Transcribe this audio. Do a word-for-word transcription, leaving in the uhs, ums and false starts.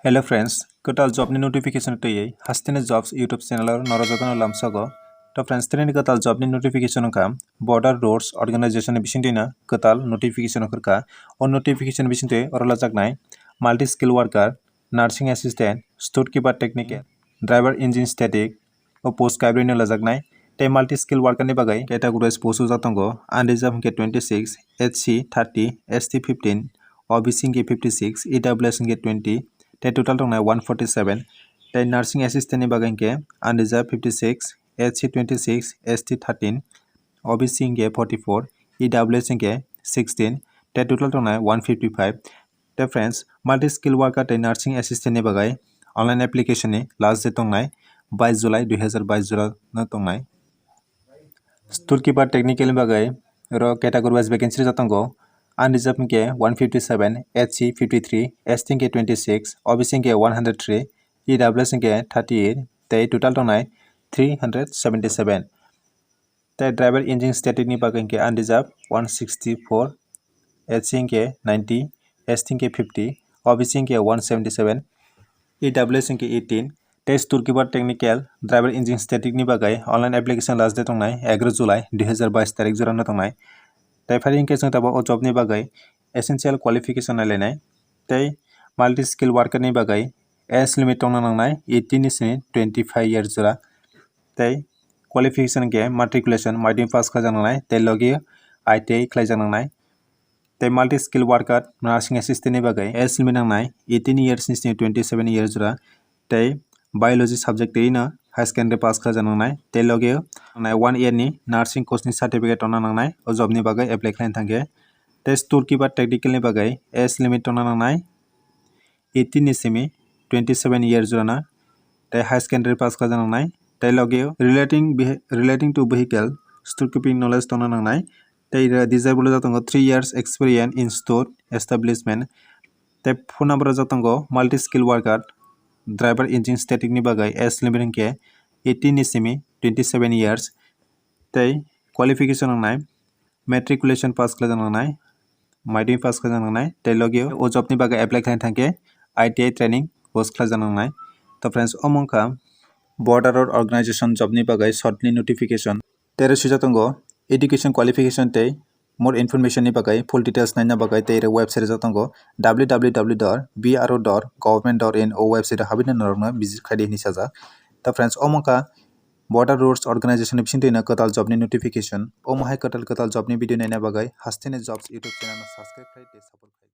Hello friends, kwtal job ni notification twiwi Hasteni Jobs YouTube channel o norok jotono lamsogo. To friends, tini kwtal job ni notification wngkha Border Roads Organization ni bisingtwi no kwtal notification wngkha. O notification bisingtwi oro lajaknai multi skill worker, nursing assistant, storekeeper technical, driver engine static, o post kaibrwi no lajaknai. Tei multi skill worker ni bagwi categorize post ujak tongo, unreserved hwnkhe twenty six, H C thirty, S T fifteen, O B C hwnkhe fifty six, E W S hwnkhe twenty, tei total tongnai one forty seven. Tei nursing assistant ni bagwi hwnkhe unreserved fifty six, H C twenty six, S T thirteen, O B C hwnkhe forty four, E W S hwnkhe sixteen, tei total tongnai one fifty five. Tei friends, multi skill worker tei nursing assistant ni bagwi online application ni last date tongnai bais July dui hazar bais jora no tongnai. Storekeeper technical ni bagwi oro category wise vacancy rijak tongo. Unreserved hwnkhe one fifty seven, H C fifty three, S T hwnkhe twenty six, O B C hwnkhe one hundred three, E W S hwnkhe thirty eight, tei total tongnai three hundred seventy seven. Tei driver engine static ni bagwi hwnkhe unreserved one sixty four, H C hwnkhe ninety, S T hwnkhe fifty, O B C hwnkhe one seventy seven, E W S hwnkhe eighteen. Tei storekeeper technical driver engine static ni bagwi online application last date tongnai egaroh July dui hazar bais tarik jora no tongnai. Tei phai hwnkhe chwng tabuk o job ni bagwi essential qualification nailainai. Tei multi skill worker ni bagwi age limit tongna nangnai eighteen ni simi twenty five years jora. Tei qualification hwnkhe matriculation, madhyamik pass khlaijaknai, tei logi I T I khlaijaknai. Tei multi skill worker, nursing assistant ni bagwi age limit nangnai eighteen years ni simi twenty seven years jora. Tei biology subject twi no high secondary pass khlaijaknai. Tei logi nangnai one year ni nursing course ni certificate tongna nangnai o job ni bagwi apply khlaina thangkhe. Tei storekeeper technical ni bagwi age limit tongna nangnai eighteen ni simi twenty seven years jora no. Tei high secondary pass khlaijaknai. Tei logi relating vehi-, relating to vehicle storekeeping knowledge tongna nangnai. Tei re-, desirable wngwi tongo three years experience in store establishment. Tei phone number rijak tongo multi skill worker, driver engine static ni bagwi age limit hwnkhe eighteen ni simi twenty seven years. Tei qualification wngnai matriculation pass khlaijak nangnai, madhyamik pass khlaijak nangnai, tei logi o job ni bagwi apply khlaina thangkhe I T I training course khlaijak nangnai. To friends, omo wngkha Border Road Organization job ni bagwi shortly notification. Tei oro swijak tongo education qualification tei more information ni bagwi full details naina bagwi tei oro website rijak tongo W W W dot B R O dot government dot in. O website o habwi norokno visit khaidi hinwi sajak. To friends, omo wngkha Border Roads Organization ni bisingtwi no kwtal job ni notification. Omo hai kwtal kwtal job ni video naina bagwi Hasteni Jobs YouTube channel no subscribe khlai tei support khlai.